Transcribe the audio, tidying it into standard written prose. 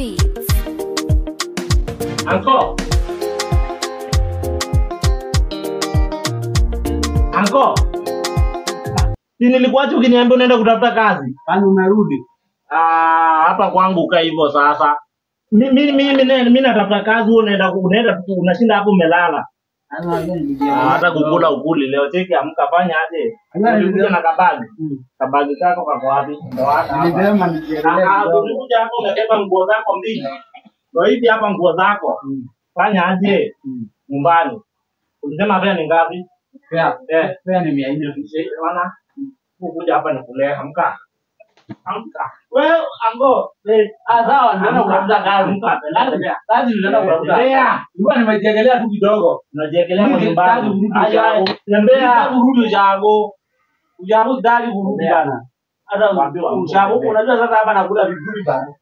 Beats. Anko. Anko. Si nilikuacha ukiniambia unaenda kutafuta kazi. Kwani umerudi? Ah, hapa kwangu kaa hivyo sasa. Mimi natafuta kazi, wewe unaenda unashinda hapo umelala. Hata kukula ukuli leo. Cheki, amka, fanya aje? Ulikuja na kabagi. Kabagi kako kako wapi? Ndio hapa. Nilisema nijiendelee. Ulikuja hapo umebeba nguo zako mbili. Ndio hivi hapa nguo zako. Fanya aje? Nyumbani. Ulisema fare ni ngapi? Fare. Fare ni 400. Bwana, kuja hapa nikulea, amka. Amka. Wewe ango, Sawa, ndio kutafuta kazi. Kazi ndio kutafuta. Nilikuwa nimejiekelea tu kidogo. Unajiekelea kwa nyumbani. Haya, tembea. Kurudi ushago. Ushago sitaki kurudi bana. Hata ushago unajua sasa hapa nakula vizuri bana.